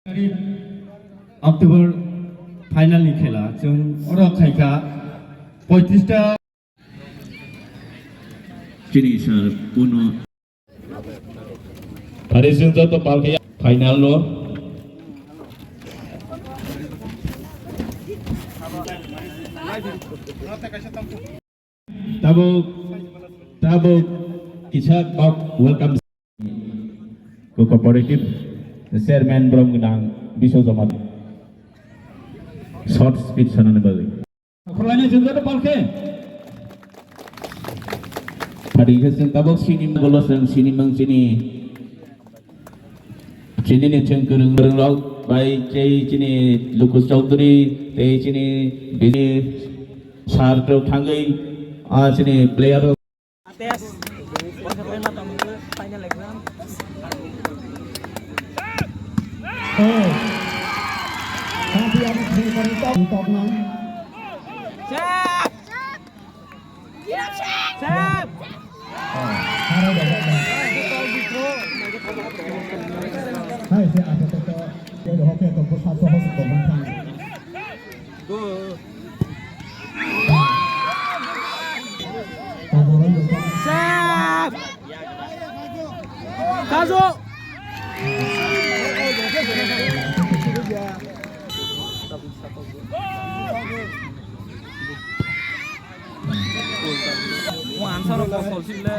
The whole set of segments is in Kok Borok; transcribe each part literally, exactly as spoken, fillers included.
October final ni khela chwng oro khaikha poitrista. Chini sir Puno. Hari chwng joto palkhe final lo. Tabuk, tabuk kisa kok welcome. Ko cooperative chairman brom gwnang Biswajoma short speech sanani bagwi. Khorlainai chwng joto palkhe. Phadi khe chwng tabuk sini golo chwng sini mang sini. Chini ni chwng kwrwng kwrwng rok bai tei chini Lukus Chaudhary tei chini bini sir rok thangwi a chini player rok. Test. Final exam. Oh. Tapi aku sering kali top, top nang. Siap. Siap. Hai, si apa tu? Dia dah okey tu, pusat tu, pusat tu, pusat tu. Sep! Kazu! Mo answer of the solve le.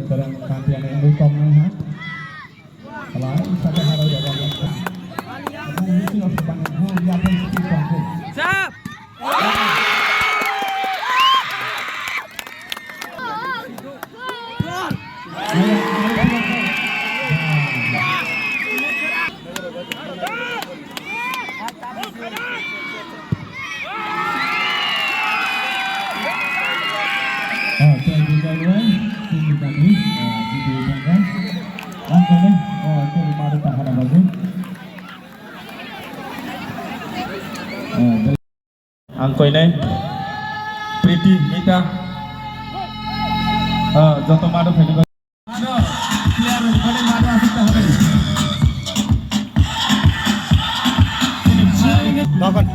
Terang kanti ane wngwi tong nang ha. Ala, isa ta haro ya ba. Abu misi of the bang, bu ya pun siti tong ku. Sep! Ang koinai Priti Mita. Ah, joto mado phaidi ba. Mado, player rok phaidi mado asuk ta hore. Dokon.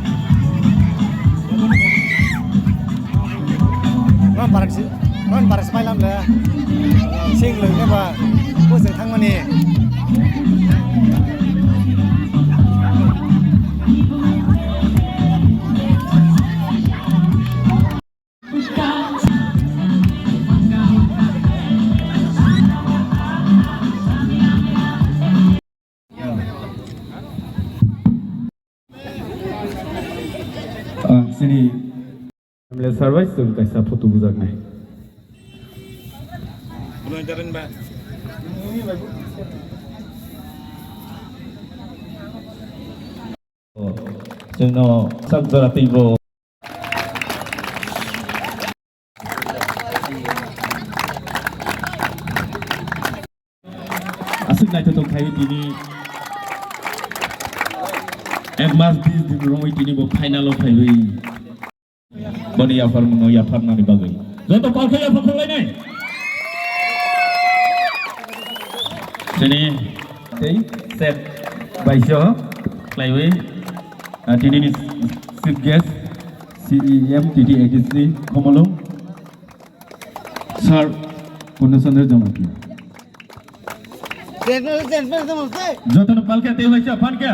Non parak si, non parak si pailam le. Sing lung ke ba, bujang thangmani. Ang sini M L A sir bai chwng kaisa photo bujaknai. Chwngno sak jora twibo. Aswk naithothok khai tini ek mas bis din romwi tini bo final o phaiwi. Boni yapharmano yapharnani bagwi. Joto palkhe yaphar khorlainai. Sini tei set baisyo khlaiwi, ah, tinini chief guest C E M T T A D C Khumulwng sir Purno Chandra Jamatia. Jotono palkhe tei waisa phankhe.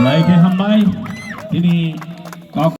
Lai khe hambai. Tini kok